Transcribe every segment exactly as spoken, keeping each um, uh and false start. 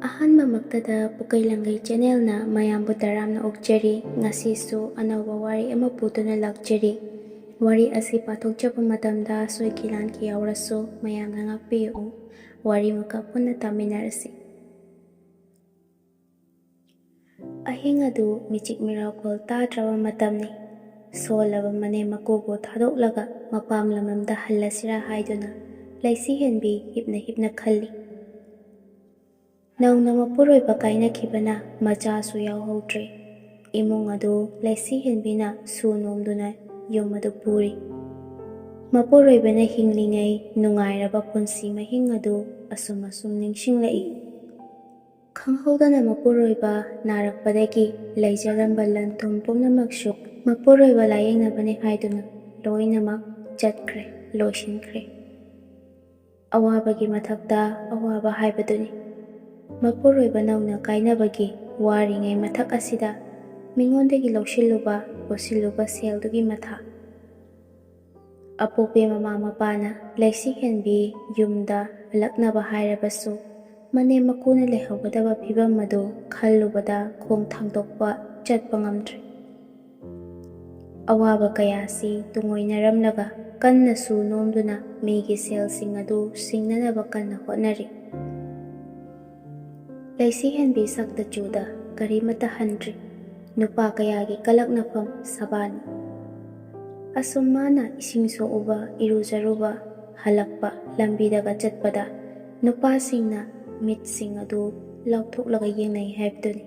ꯑꯍꯥꯟꯕꯃꯛꯇꯗ ꯄꯨꯀꯩ ꯂꯪꯒꯩ ꯆꯦꯅꯦꯜꯅ ꯃꯌꯥꯝꯕꯨ ꯇꯔꯥꯝꯅ ꯑꯣꯛꯆꯔꯤ꯫ ꯉꯁꯤꯁꯨ ꯑꯅꯧꯕ ꯋꯥꯔꯤ ꯑꯃ ꯄꯨꯗꯨꯅ ꯂꯥꯛꯆꯔꯤ꯫ ꯋꯥꯔꯤ ꯑꯁꯤ ꯄꯥꯊꯣꯛꯆꯕ ꯃꯇꯝꯗ ꯁꯣꯏꯈꯤ ꯂꯥꯟꯈꯤ ꯌꯥꯎꯔꯁꯨ ꯃꯌꯥꯝꯅ ꯉꯥꯛꯄꯤꯌꯨ꯫ ꯋꯥꯔꯤꯃꯨꯛꯀ ꯄꯨꯟꯅ ꯇꯥꯃꯤꯟꯅꯔꯁꯤ꯫ ꯑꯍꯤꯡ ꯑꯗꯨ ꯃꯤꯆꯤꯛ ꯃꯤꯔꯥꯎꯈꯣꯜ ꯇꯥꯗ꯭ꯔꯕ ꯃꯇꯝꯅꯤ꯫ ꯁꯣꯜꯂꯕ ꯃꯅꯦꯝ ꯃꯀꯨꯕꯨ ꯊꯥꯗꯣꯛꯂꯒ ꯃꯄꯥꯝ ꯂꯝꯗꯝꯗ ꯍꯜꯂꯁꯤꯔꯥ ꯍꯥꯏꯗꯨꯅ ꯂꯩꯁꯤ ꯍꯦꯟꯕꯤ ꯍꯤꯞꯅ ꯍꯤꯞꯅ ꯈꯜꯂꯤ꯫ ꯅꯧꯅ ꯃꯄꯨꯔꯣꯏꯕ ꯀꯥꯏꯅꯈꯤꯕꯅ ꯃꯆꯥꯁꯨ ꯌꯥꯎꯍꯧꯗ꯭ꯔꯦ꯫ ꯏꯃꯨꯡ ꯑꯗꯨ ꯂꯩꯁꯤ ꯍꯦꯟꯕꯤꯅ ꯁꯨ ꯅꯣꯝꯗꯨꯅ ꯌꯨꯝ ꯑꯗꯨ ꯄꯨꯔꯤ꯫ ꯃꯄꯨꯔꯣꯏꯕꯅ ꯍꯤꯡꯂꯤꯉꯩ ꯅꯨꯡꯉꯥꯏꯔꯕ ꯄꯨꯟꯁꯤ ꯃꯍꯤꯡ ꯑꯗꯨ ꯑꯁꯨꯝ ꯑꯁꯨꯝ ꯅꯤꯡꯁꯤꯡꯂꯛꯏ꯫ ꯈꯪꯍꯧꯗꯅ ꯃꯄꯨꯔꯣꯏꯕ ꯅꯥꯔꯛꯄꯗꯒꯤ ꯂꯩꯖꯔꯝꯕ ꯂꯟ ꯊꯨꯝ ꯄꯨꯝꯅꯃꯛꯁꯨ ꯃꯄꯨꯔꯣꯏꯕ ꯂꯥꯌꯦꯡꯅꯕꯅꯤ ꯍꯥꯏꯗꯨꯅ ꯂꯣꯏꯅꯃꯛ ꯆꯠꯈ꯭ꯔꯦ, ꯂꯣꯏꯁꯤꯟꯈ꯭ꯔꯦ꯫ ꯑꯋꯥꯕꯒꯤ ꯃꯊꯛꯇ ꯑꯋꯥꯕ ꯍꯥꯏꯕꯗꯨꯅꯤ꯫ ꯃꯄꯨꯔꯣꯏꯕ ꯅꯧꯅ ꯀꯥꯏꯅꯕꯒꯤ ꯋꯥꯔꯤꯉꯩ ꯃꯊꯛ ꯑꯁꯤꯗ ꯃꯤꯉꯣꯟꯗꯒꯤ ꯂꯧꯁꯤꯜꯂꯨꯕ, ꯄꯨꯁꯤꯜꯂꯨꯕ ꯁꯦꯜꯗꯨꯒꯤ ꯃꯊꯥ꯫ ꯑꯄꯣꯛꯄꯤ ꯃꯃꯥ ꯃꯄꯥꯅ ꯂꯩꯁꯤ ꯍꯦꯟꯕꯤ ꯌꯨꯝꯗ ꯍꯜꯂꯛꯅꯕ ꯍꯥꯏꯔꯕꯁꯨ, ꯃꯅꯦꯝ ꯃꯀꯨꯅ ꯂꯩꯍꯧꯒꯗꯕ ꯐꯤꯕꯝ ꯑꯗꯨ ꯈꯜꯂꯨꯕꯗ ꯈꯣꯡ ꯊꯥꯡꯗꯣꯛꯄ ꯆꯠꯄ ꯉꯝꯗ꯭ꯔꯦ꯫ ꯑꯋꯥꯕ ꯀꯌꯥꯁꯤ ꯇꯨꯡꯑꯣꯏꯅꯔꯝꯂꯒ ꯀꯟꯅ ꯁꯨ ꯅꯣꯝꯗꯨꯅ ꯃꯤꯒꯤ ꯁꯦꯜꯁꯤꯡ ꯑꯗꯨ ꯁꯤꯡꯅꯅꯕ ꯀꯟꯅ ꯍꯣꯠꯅꯔꯤ꯫ ꯂꯩꯁꯤ ꯍꯦꯟꯕꯤ ꯁꯛꯇ ꯆꯨꯗ ꯀꯔꯤꯃꯠꯇ ꯍꯟꯗ꯭ꯔꯤ꯫ ꯅꯨꯄꯥ ꯀꯌꯥꯒꯤ ꯀꯂꯛꯅꯐꯝ ꯁꯕꯥꯟ꯫ ꯑꯁꯨꯝ ꯃꯥꯅ ꯏꯁꯤꯡ ꯁꯣꯛꯎꯕ, ꯏꯔꯨꯖꯔꯨꯕ, ꯍꯜꯂꯛꯄ, ꯂꯝꯕꯤꯗꯒ ꯆꯠꯄꯗ ꯅꯨꯄꯥꯁꯤꯡꯅ ꯃꯤꯠꯁꯤꯡ ꯑꯗꯨ ꯂꯥꯎꯊꯣꯛꯂꯒ ꯌꯦꯡꯅꯩ ꯍꯥꯏꯕꯗꯨꯅꯤ꯫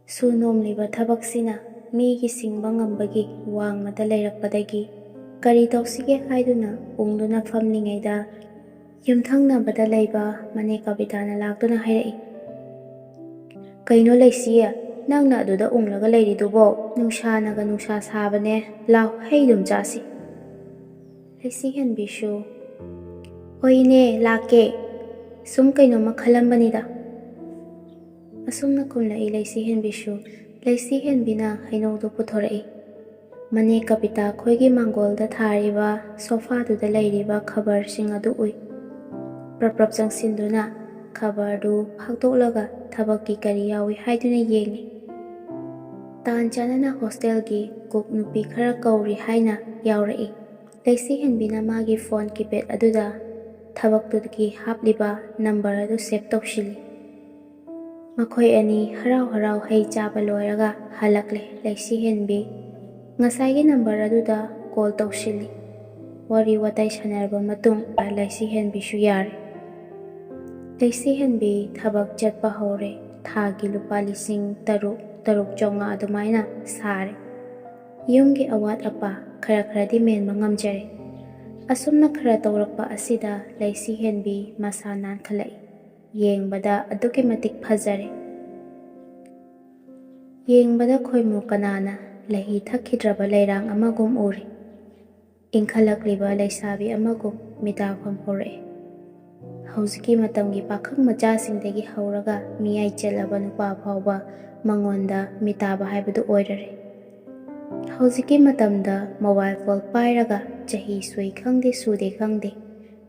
ꯁꯨ ꯅꯣꯝꯂꯤꯕ ꯊꯕꯛꯁꯤꯅ ꯃꯤꯒꯤ ꯁꯤꯡꯕ ꯉꯝꯕꯒꯤ ꯋꯥꯡꯃꯗ ꯂꯩꯔꯛꯄꯗꯒꯤ ꯀꯔꯤ ꯇꯧꯁꯤꯒꯦ ꯍꯥꯏꯗꯨꯅ ꯎꯪꯗꯨꯅ ꯐꯝꯂꯤꯉꯩꯗ ꯌꯨꯝꯊꯪꯅꯕꯗ ꯂꯩꯕ ꯃꯅꯦ ꯀꯕꯤꯇꯥꯅ ꯂꯥꯛꯇꯨꯅ ꯍꯥꯏꯔꯛꯏ, "ꯀꯩꯅꯣ ꯂꯩꯁꯤꯌꯦ, ꯅꯪꯅ ꯑꯗꯨꯗ ꯎꯪꯂꯒ ꯂꯩꯔꯤꯗꯨꯕꯣ? ꯅꯨꯡꯁꯥꯅꯒ ꯅꯨꯡꯁꯥ ꯁꯥꯕꯅꯦ, ꯂꯥꯎ, ꯍꯩ ꯑꯗꯨꯝ ꯆꯥꯁꯤ꯫" ꯂꯩꯁꯤ ꯍꯦꯟꯕꯤꯁꯨ, "ꯍꯣꯏ ꯏꯅꯦ, ꯂꯥꯛꯀꯦ, ꯁꯨꯝ ꯀꯩꯅꯣꯝꯃ ꯈꯜꯂꯝꯕꯅꯤꯗ꯫" ꯑꯁꯨꯝꯅ ꯈꯨꯝꯂꯛꯏ ꯂꯩꯁꯤ ꯍꯦꯟꯕꯤꯁꯨ꯫ ꯂꯩꯁꯤ ꯍꯦꯟꯕꯤꯅ ꯍꯩꯅꯧꯗꯨ ꯄꯨꯊꯣꯔꯛꯏ꯫ ꯃꯅꯦ ꯀꯕꯤꯇꯥ ꯈꯣꯏꯒꯤ ꯃꯥꯡꯒꯣꯜꯗ ꯊꯥꯔꯤꯕ ꯁꯣꯐꯥꯗꯨꯗ ꯂꯩꯔꯤꯕ ꯈꯕꯔꯁꯤꯡ ꯑꯗꯨ ꯎꯏ꯫ ꯄ꯭ꯔꯞ ꯄ꯭ꯔꯞ ꯆꯪꯁꯤꯟꯗꯨꯅ ꯈꯕꯔꯗꯨ ꯐꯥꯛꯇꯣꯛꯂꯒ ꯊꯕꯛꯀꯤ ꯀꯔꯤ ꯌꯥꯎꯏ ꯍꯥꯏꯗꯨꯅ ꯌꯦꯡꯉꯤ꯫ ꯇꯥꯟ ꯆꯥꯅꯅ ꯍꯣꯁꯇꯦꯜꯒꯤ ꯀꯨꯛ ꯅꯨꯄꯤ ꯈꯔ ꯀꯧꯔꯤ ꯍꯥꯏꯅ ꯌꯥꯎꯔꯛꯏ꯫ ꯂꯩꯁꯤ ꯍꯦꯟꯕꯤꯅ ꯃꯥꯒꯤ ꯐꯣꯟ ꯀꯤꯄꯦꯗ ꯑꯗꯨꯗ ꯊꯕꯛꯇꯨꯒꯤ ꯍꯥꯞꯂꯤꯕ ꯅꯝꯕꯔ ꯑꯗꯨ ꯁꯦꯚ ꯇꯧꯁꯤꯜꯂꯤ꯫ ꯃꯈꯣꯏ ꯑꯅꯤ ꯍꯔꯥꯎ ꯍꯔꯥꯎ ꯍꯩ ꯆꯥꯕ ꯂꯣꯏꯔꯒ ꯍꯜꯂꯛꯂꯦ꯫ ꯂꯩꯁꯤ ꯍꯦꯟꯕꯤ ꯉꯁꯥꯏꯒꯤ ꯅꯝꯕꯔ ꯑꯗꯨꯗ ꯀꯣꯜ ꯇꯧꯁꯤꯜꯂꯤ꯫ ꯋꯥꯔꯤ ꯋꯥꯇꯥꯏ ꯁꯥꯟꯅꯔꯕ ꯃꯇꯨꯡ ꯂꯩꯁꯤ ꯍꯦꯟꯕꯤꯁꯨ ꯌꯥꯔꯦ꯫ ꯂꯩꯁꯤ ꯍꯦꯟꯕꯤ ꯊꯕꯛ ꯆꯠꯄ ꯍꯧꯔꯦ꯫ ꯊꯥꯒꯤ ꯂꯨꯄꯥ ꯂꯤꯁꯤꯡ ꯇꯔꯨꯛ, ꯇꯔꯨꯛ ꯆꯥꯝꯃꯉꯥ ꯑꯗꯨꯃꯥꯏꯅ ꯁꯥꯔꯦ꯫ ꯌꯨꯝꯒꯤ ꯑꯋꯥꯠ ꯑꯄꯥ ꯈꯔ ꯈꯔꯗꯤ ꯃꯦꯟꯕ ꯉꯝꯖꯔꯦ꯫ ꯑꯁꯨꯝꯅ ꯈꯔ ꯇꯧꯔꯛꯄ ꯑꯁꯤꯗ ꯂꯩꯁꯤ ꯍꯦꯟꯕꯤ ꯃꯁꯥ ꯅꯥꯟꯈꯠꯂꯛꯏ꯫ ꯌꯦꯡꯕꯗ ꯑꯗꯨꯛꯀꯤ ꯃꯇꯤꯛ ꯐꯖꯔꯦ꯫ ꯌꯦꯡꯕꯗ ꯈꯣꯏꯃꯨ ꯀꯅꯥꯅ ꯂꯩꯍꯤ ꯊꯛꯈꯤꯗ꯭ꯔꯕ ꯂꯩꯔꯥꯡ ꯑꯃꯒꯨꯝ ꯎꯔꯦ꯫ ꯏꯪꯈꯠꯂꯛꯂꯤꯕ ꯂꯩꯁꯥꯕꯤ ꯑꯃꯒꯨꯝ ꯃꯤꯇꯥꯐꯝ ꯍꯧꯔꯛꯑꯦ꯫ ꯍꯧꯖꯤꯛꯀꯤ ꯃꯇꯝꯒꯤ ꯄꯥꯈꯪ ꯃꯆꯥꯁꯤꯡꯗꯒꯤ ꯍꯧꯔꯒ ꯃꯤꯌꯥꯏ ꯆꯜꯂꯕ ꯅꯨꯄꯥ ꯐꯥꯎꯕ ꯃꯉꯣꯟꯗ ꯃꯤꯇꯥꯕ ꯍꯥꯏꯕꯗꯨ ꯑꯣꯏꯔꯔꯦ꯫ ꯍꯧꯖꯤꯛꯀꯤ ꯃꯇꯝꯗ ꯃꯣꯕꯥꯏꯜ ꯐꯣꯟ ꯄꯥꯏꯔꯒ ꯆꯍꯤ ꯁꯨꯏ ꯈꯪꯗꯦ ꯁꯨꯗꯦ ꯈꯪꯗꯦ,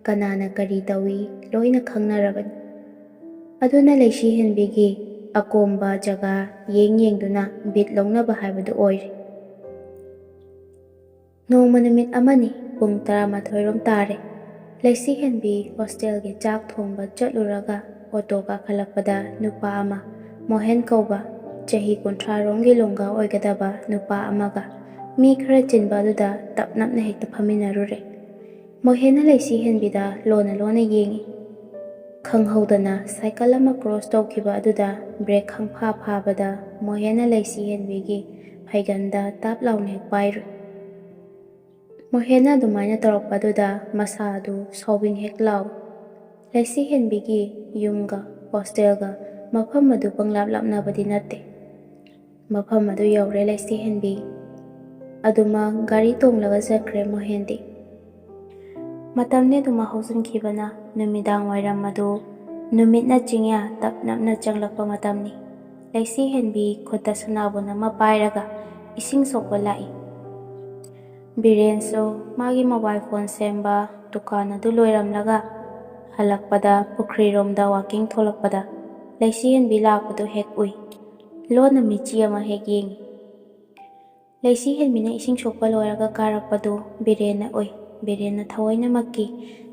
ꯀꯅꯥꯅ ꯀꯔꯤ ꯇꯧꯏ ꯂꯣꯏꯅ ꯈꯪꯅꯔꯕꯅꯤ꯫ ꯑꯗꯨꯅ ꯂꯩꯁꯤ ꯍꯦꯟꯕꯤꯒꯤ ꯑꯀꯣꯝꯕ ꯖꯒꯥ ꯌꯦꯡ ꯌꯦꯡꯗꯨꯅ ꯕꯤꯠ ꯂꯧꯅꯕ ꯍꯥꯏꯕꯗꯨ ꯑꯣꯏꯔꯦ꯫ ꯅꯣꯡꯃ ꯅꯨꯃꯤꯠ ꯑꯃꯅꯤ, ꯄꯨꯡ ꯇꯔꯥꯃꯥꯊꯣꯏ ꯔꯣꯝ ꯇꯥꯔꯦ꯫ ꯂꯩꯁꯤ ꯍꯦꯟꯕꯤ ꯍꯣꯁꯇꯦꯜꯒꯤ ꯆꯥꯛ ꯊꯣꯡꯕ ꯆꯠꯂꯨꯔꯒ ꯑꯣꯇꯣ ꯀꯥꯈꯠꯂꯛꯄꯗ ꯅꯨꯄꯥ ꯑꯃ, ꯃꯣꯍꯦꯟ ꯀꯧꯕ, ꯆꯍꯤ ꯀꯨꯟꯊ꯭ꯔꯥ ꯔꯣꯝꯒꯤ ꯂꯣꯡꯒꯥ ꯑꯣꯏꯒꯗꯕ ꯅꯨꯄꯥ ꯑꯃꯒ ꯃꯤ ꯈꯔ ꯆꯤꯟꯕ ꯑꯗꯨꯗ ꯇꯞ ꯅꯞꯅ ꯍꯦꯛꯇ ꯐꯝꯃꯤꯟꯅꯔꯨꯔꯦ꯫ ꯃꯣꯍꯦꯟꯅ ꯂꯩꯁꯤ ꯍꯦꯟꯕꯤꯗ ꯂꯣꯟꯅ ꯂꯣꯟꯅ ꯌꯦꯡꯉꯤ꯫ ꯈꯪꯍꯧꯗꯅ ꯁꯥꯏꯀꯜ ꯑꯃ ꯀ꯭ꯔꯣꯁ ꯇꯧꯈꯤꯕ ꯑꯗꯨꯗ ꯕ꯭ꯔꯦꯛ ꯈꯪꯐꯥ ꯐꯥꯕꯗ ꯃꯣꯍꯦꯟꯅ ꯂꯩꯁꯤ ꯍꯦꯟꯕꯤꯒꯤ ꯐꯩꯒꯟꯗ ꯇꯥꯞ ꯂꯥꯎꯅ ꯍꯦꯛ ꯄꯥꯏꯔꯨꯏ꯫ ꯃꯣꯍꯦꯟꯅ ꯑꯗꯨꯃꯥꯏꯅ ꯇꯧꯔꯛꯄꯗꯨꯗ ꯃꯁꯥ ꯑꯗꯨ ꯁꯥꯎꯕꯤꯡ ꯍꯦꯛ ꯂꯥꯎꯏ꯫ ꯂꯩꯁꯤ ꯍꯦꯟꯕꯤꯒꯤ ꯌꯨꯝꯒ ꯍꯣꯁꯇꯦꯜꯒ ꯃꯐꯝ ꯑꯗꯨ ꯄꯪꯂꯥꯞ ꯂꯥꯞꯅꯕꯗꯤ ꯅꯠꯇꯦ꯫ ꯃꯐꯝ ꯑꯗꯨ ꯌꯧꯔꯦ ꯂꯩꯁꯤ ꯍꯦꯟꯕꯤ꯫ ꯑꯗꯨꯃꯛ ꯒꯥꯔꯤ ꯇꯣꯡꯂꯒ ꯆꯠꯈ꯭ꯔꯦ ꯃꯣꯍꯦꯟꯗꯤ꯫ ꯃꯇꯝꯗꯤ ꯑꯗꯨꯃꯛ ꯍꯧꯖꯤꯟꯈꯤꯕꯅ ꯅꯨꯃꯤꯗꯥꯡ ꯋꯥꯏꯔꯝ ꯑꯗꯨ ꯅꯨꯃꯤꯠꯅ ꯆꯤꯡꯌꯥ ꯇꯞ ꯅꯞꯅ ꯆꯪꯂꯛꯄ ꯃꯇꯝꯅꯤ꯫ ꯂꯩꯁꯤ ꯍꯦꯟꯕꯤ ꯈꯨꯠꯇ ꯁꯅꯥꯕꯨꯟ ꯑꯃ ꯄꯥꯏꯔꯒ ꯏꯁꯤꯡ ꯁꯣꯛꯄ ꯂꯥꯛꯏ꯫ ꯕꯤꯔꯦꯟꯁꯨ ꯃꯥꯒꯤ ꯃꯣꯕꯥꯏꯜ ꯐꯣꯟ ꯁꯦꯝꯕ ꯗꯨꯀꯥꯟ ꯑꯗꯨ ꯂꯣꯏꯔꯝꯂꯒ ꯍꯜꯂꯛꯄꯗ ꯄꯨꯈ꯭ꯔꯤꯔꯣꯝꯗ ꯋꯥꯀꯤꯡ ꯊꯣꯛꯂꯛꯄꯗ ꯂꯩꯁꯤ ꯍꯦꯟꯕꯤ ꯂꯥꯛꯄꯗꯨ ꯍꯦꯛ ꯎꯏ꯫ ꯂꯣꯟꯅ ꯃꯤꯆꯤ ꯑꯃ ꯍꯦꯛ ꯌꯦꯡꯏ꯫ ꯂꯩꯁꯤ ꯍꯦꯟꯕꯤꯅ ꯏꯁꯤꯡ ꯁꯣꯛꯄ ꯂꯣꯏꯔꯒ ꯀꯥꯔꯛꯄꯗꯨ ꯕꯤꯔꯦꯟꯅ ꯎꯏ꯫ ꯕꯤꯔꯦꯟꯅ ꯊꯑꯣꯏꯅꯃꯛꯀꯤ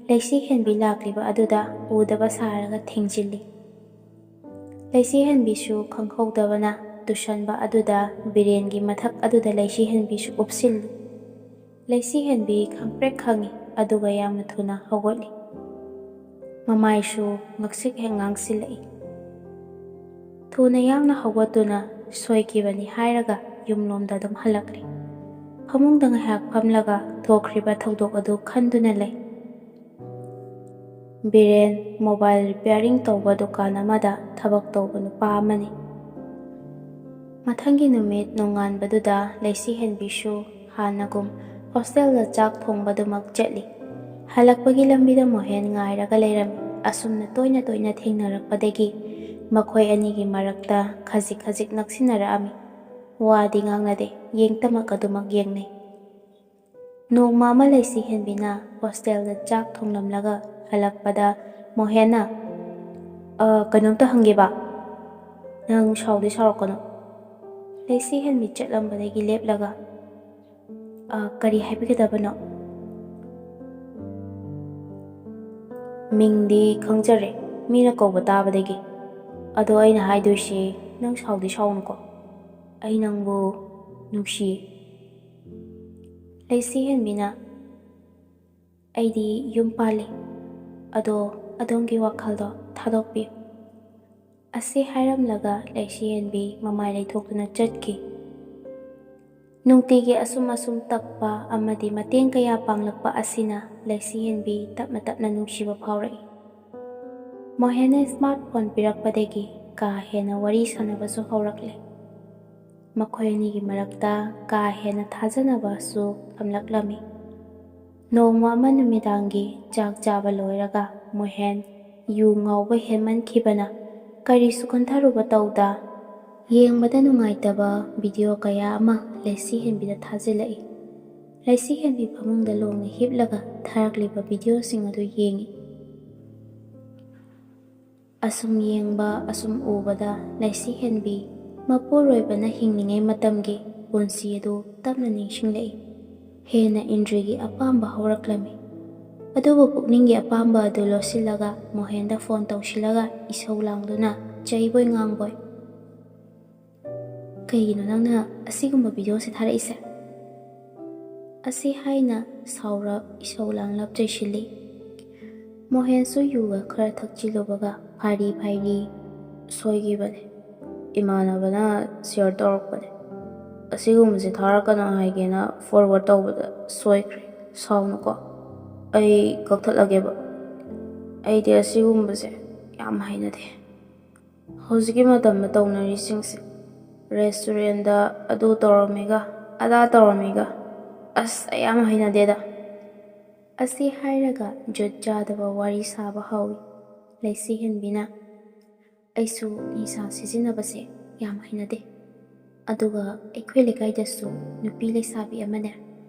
ꯂꯩꯁꯤ ꯍꯦꯟꯕꯤ ꯂꯥꯛꯂꯤꯕ ꯑꯗꯨꯗ ꯎꯗꯕ ꯁꯥꯔꯒ ꯊꯦꯡꯖꯤꯜꯂꯤ꯫ ꯂꯩꯁꯤ ꯍꯦꯟꯕꯤꯁꯨ ꯈꯪꯍꯧꯗꯕꯅ ꯇꯨꯁꯟꯕ ꯑꯗꯨꯗ ꯕꯤꯔꯦꯟꯒꯤ ꯃꯊꯛ ꯑꯗꯨꯗ ꯂꯩꯁꯤ ꯍꯦꯟꯕꯤꯁꯨ ꯎꯞꯁꯤꯜꯂꯤ꯫ ꯂꯩꯁꯤ ꯍꯦꯟꯕꯤ ꯈꯪꯄ꯭ꯔꯦꯛ ꯈꯪꯏ, ꯑꯗꯨꯒ ꯌꯥꯝꯅ ꯊꯨꯅ ꯍꯧꯒꯠꯂꯤ꯫ ꯃꯃꯥꯏꯁꯨ ꯉꯛꯁꯤꯛ ꯍꯦꯛ ꯉꯥꯡꯁꯤꯜꯂꯛꯏ꯫ ꯊꯨꯅ ꯌꯥꯡꯅ ꯍꯧꯒꯠꯇꯨꯅ ꯁꯣꯏꯈꯤꯕꯅꯤ ꯍꯥꯏꯔꯒ ꯌꯨꯝꯂꯣꯝꯗ ꯑꯗꯨꯝ ꯍꯜꯂꯛꯂꯤ꯫ ꯐꯃꯨꯡꯗ ꯉꯥꯏꯍꯥꯛ ꯐꯝꯂꯒ ꯊꯣꯛꯈ꯭ꯔꯤꯕ ꯊꯧꯗꯣꯛ ꯑꯗꯨ ꯈꯟꯗꯨꯅ ꯂꯩ꯫ ꯕꯤꯔꯦꯟ ꯃꯣꯕꯥꯏꯜ ꯔꯤꯄꯤꯌꯥꯔꯤꯡ ꯇꯧꯕ ꯗꯨꯀꯥꯟ ꯑꯃꯗ ꯊꯕꯛ ꯇꯧꯕ ꯅꯨꯄꯥ ꯑꯃꯅꯤ꯫ ꯃꯊꯪꯒꯤ ꯅꯨꯃꯤꯠ ꯅꯣꯡꯉꯥꯟꯕꯗꯨꯗ ꯂꯩꯁꯤ ꯍꯦꯟꯕꯤꯁꯨ ꯍꯥꯟꯅꯒꯨꯝ ꯍꯣꯁꯇꯦꯜꯗ ꯆꯥꯛ ꯊꯣꯡꯕꯗꯨꯃꯛ ꯆꯠꯂꯤ꯫ ꯍꯜꯂꯛꯄꯒꯤ ꯂꯝꯕꯤꯗ ꯃꯣꯍꯦꯟ ꯉꯥꯏꯔꯒ ꯂꯩꯔꯝꯃꯤ꯫ ꯑꯁꯨꯝꯅ ꯇꯣꯏꯅ ꯇꯣꯏꯅ ꯊꯦꯡꯅꯔꯛꯄꯗꯒꯤ ꯃꯈꯣꯏ ꯑꯅꯤꯒꯤ ꯃꯔꯛꯇ ꯈꯖꯤꯛ ꯈꯖꯤꯛ ꯅꯛꯁꯤꯟꯅꯔꯛꯑꯝꯃꯤ꯫ ꯋꯥꯗꯤ ꯉꯥꯡꯅꯗꯦ, ꯌꯦꯡꯇꯃꯛ ꯑꯗꯨꯃꯛ ꯌꯦꯡꯅꯩ꯫ ꯅꯣꯡꯃ ꯑꯃ ꯂꯩꯁꯤ ꯍꯦꯟꯕꯤꯅ ꯍꯣꯁꯇꯦꯜꯗ ꯆꯥꯛ ꯊꯣꯡꯂꯝꯂꯒ ꯍꯜꯂꯛꯄꯗ ꯃꯣꯍꯦꯟꯅ, "ꯑ, ꯀꯩꯅꯣꯝꯇ ꯍꯪꯒꯦꯕ, ꯅꯪ ꯁꯥꯎꯗꯤ ꯁꯥꯎꯔꯛꯀꯅꯨ?" ꯂꯩꯁꯤ ꯍꯦꯟꯕꯤ ꯆꯠꯂꯝꯕꯗꯒꯤ ꯂꯦꯞꯂꯒ, "ꯑ, ꯀꯔꯤ ꯍꯥꯏꯕꯤꯒꯗꯕꯅꯣ?" "ꯃꯤꯡꯗꯤ ꯈꯪꯖꯔꯦ, ꯃꯤꯅ ꯀꯧꯕ ꯇꯥꯕꯗꯒꯤ꯫ ꯑꯗꯣ ꯑꯩꯅ ꯍꯥꯏꯗꯣꯏꯁꯤ, ꯅꯪ ꯁꯥꯎꯗꯤ ꯁꯥꯎꯅꯨꯀꯣ꯫ ꯑꯩ ꯅꯪꯕꯨ ꯅꯨꯡꯁꯤꯌꯦ꯫" ꯂꯩꯁꯤ ꯍꯦꯟꯕꯤꯅ, "ꯑꯩꯗꯤ ꯌꯨꯝ ꯄꯥꯜꯂꯤ꯫ ꯑꯗꯣ ꯑꯗꯣꯝꯒꯤ ꯋꯥꯈꯜꯗꯣ ꯊꯥꯗꯣꯛꯄꯤꯌꯨ꯫" ꯑꯁꯤ ꯍꯥꯏꯔꯝꯂꯒ ꯂꯩꯁꯤ ꯍꯦꯟꯕꯤ ꯃꯃꯥꯏ ꯂꯩꯊꯣꯛꯇꯨꯅ ꯆꯠꯈꯤ꯫ ꯅꯨꯡꯇꯤꯒꯤ ꯑꯁꯨꯝ ꯑꯁꯨꯝ ꯇꯞꯄ ꯑꯃꯗꯤ ꯃꯇꯦꯡ ꯀꯌꯥ ꯄꯥꯡꯂꯛꯄ ꯑꯁꯤꯅ ꯂꯩꯁꯤ ꯍꯦꯟꯕꯤ ꯇꯞꯅ ꯇꯞꯅ ꯅꯨꯡꯁꯤꯕ ꯐꯥꯎꯔꯛꯏ꯫ ꯃꯣꯍꯦꯟꯅ ꯁ꯭ꯃꯥꯔꯠ ꯐꯣꯟ ꯄꯤꯔꯛꯄꯗꯒꯤ ꯀꯥ ꯍꯦꯟꯅ ꯋꯥꯔꯤ ꯁꯥꯟꯅꯕꯁꯨ ꯍꯧꯔꯛꯂꯦ꯫ ꯃꯈꯣꯏ ꯑꯅꯤꯒꯤ ꯃꯔꯛꯇ ꯀꯥ ꯍꯦꯟꯅ ꯊꯥꯖꯅꯕꯁꯨ ꯊꯝꯂꯛꯂꯝꯃꯤ꯫ ꯅꯣꯡꯃ ꯑꯃ ꯅꯨꯃꯤꯗꯥꯡꯒꯤ ꯆꯥꯛ ꯆꯥꯕ ꯂꯣꯏꯔꯒ ꯃꯣꯍꯦꯟ ꯌꯨ ꯉꯥꯎꯕ ꯍꯦꯟꯃꯟꯈꯤꯕꯅ ꯀꯔꯤꯁꯨ ꯈꯟꯊꯔꯨꯕ ꯇꯧꯗ ꯌꯦꯡꯕꯗ ꯅꯨꯡꯉꯥꯏꯇꯕ ꯚꯤꯗꯤꯑꯣ ꯀꯌꯥ ꯑꯃ ꯂꯩꯁꯤ ꯍꯦꯟꯕꯤꯗ ꯊꯥꯖꯤꯜꯂꯛꯏ꯫ ꯂꯩꯁꯤ ꯍꯦꯟꯕꯤ ꯐꯃꯨꯡꯗ ꯂꯣꯡꯅ ꯍꯤꯞꯂꯒ ꯊꯥꯔꯛꯂꯤꯕ ꯚꯤꯗꯤꯑꯣꯁꯤꯡ ꯑꯗꯨ ꯌꯦꯡꯏ꯫ ꯑꯁꯨꯝ ꯌꯦꯡꯕ, ꯑꯁꯨꯝ ꯎꯕꯗ ꯂꯩꯁꯤ ꯍꯦꯟꯕꯤ ꯃꯄꯨꯔꯣꯏꯕꯅ ꯍꯤꯡꯂꯤꯉꯩ ꯃꯇꯝꯒꯤ ꯄꯨꯟꯁꯤ ꯑꯗꯨ ꯇꯞꯅ ꯅꯤꯡꯁꯤꯡꯂꯛꯏ꯫ ꯍꯦꯟꯅ ꯏꯟꯗ꯭ꯔꯤꯒꯤ ꯑꯄꯥꯝꯕ ꯍꯧꯔꯛꯂꯝꯃꯤ꯫ ꯑꯗꯨꯕꯨ ꯄꯨꯛꯅꯤꯡꯒꯤ ꯑꯄꯥꯝꯕ ꯑꯗꯨ ꯂꯣꯠꯁꯤꯜꯂꯒ ꯃꯣꯍꯦꯟꯗ ꯐꯣꯟ ꯇꯧꯁꯤꯜꯂꯒ ꯏꯁꯧ ꯂꯥꯡꯗꯨꯅ ꯆꯩꯕꯣꯏ ꯉꯥꯡꯕꯣꯏ, "ꯀꯩꯒꯤꯅꯣ ꯅꯪꯅ ꯑꯁꯤꯒꯨꯝꯕ ꯚꯤꯗꯤꯑꯣꯁꯦ ꯊꯥꯔꯛꯏꯁꯦ?" ꯑꯁꯤ ꯍꯥꯏꯅ ꯁꯥꯎꯔꯞ ꯏꯁꯧ ꯂꯥꯡꯂꯞ ꯆꯩꯁꯤꯜꯂꯤ꯫ ꯃꯣꯍꯦꯟꯁꯨ ꯌꯨꯒ ꯈꯔ ꯊꯛꯆꯤꯜꯂꯨꯕꯒ ꯐꯥꯏꯔꯤ ꯐꯥꯏꯔꯤ, "ꯁꯣꯏꯈꯤꯕꯅꯦ, ꯏꯃꯥꯟꯅꯕꯅ ꯁꯤꯌꯔ ꯇꯧꯔꯛꯄꯅꯦ, ꯑꯁꯤꯒꯨꯝꯕꯁꯦ ꯊꯥꯔꯛꯀꯅꯣ ꯍꯥꯏꯒꯦꯅ ꯐꯣꯔꯋꯥꯔꯗ ꯇꯧꯕꯗ ꯁꯣꯏꯈ꯭ꯔꯦ, ꯁꯥꯎꯅꯨꯀꯣ, ꯑꯩ ꯀꯛꯊꯠꯂꯒꯦꯕ, ꯑꯩꯗꯤ ꯑꯁꯤꯒꯨꯝꯕꯁꯦ ꯌꯥꯝ ꯍꯩꯅꯗꯦ꯫ ꯍꯧꯖꯤꯛꯀꯤ ꯃꯇꯝꯗ ꯇꯧꯅꯔꯤꯁꯤꯡꯁꯦ, ꯔꯦꯁꯇꯨꯔꯦꯟꯗ ꯑꯗꯨ ꯇꯧꯔꯝꯃꯤꯒ ꯑꯗꯥ ꯇꯧꯔꯝꯃꯤꯒ, ꯑꯁ, ꯑꯩ ꯌꯥꯝ ꯍꯩꯅꯗꯦꯗ꯫" ꯑꯁꯤ ꯍꯥꯏꯔꯒ ꯖꯨꯠ ꯆꯥꯗꯕ ꯋꯥꯔꯤ ꯁꯥꯕ ꯍꯧꯏ꯫ ꯂꯩꯁꯤ ꯍꯦꯟꯕꯤꯅ, "ꯑꯩꯁꯨ ꯅꯤꯁꯥ ꯁꯤꯖꯤꯟꯅꯕꯁꯦ ꯌꯥꯝ ꯍꯩꯅꯗꯦ꯫ ꯑꯗꯨꯒ ꯑꯩꯈꯣꯏ ꯂꯩꯀꯥꯏꯗꯁꯨ ꯅꯨꯄꯤ ꯂꯩꯁꯥꯕꯤ ꯑꯃꯅꯦ,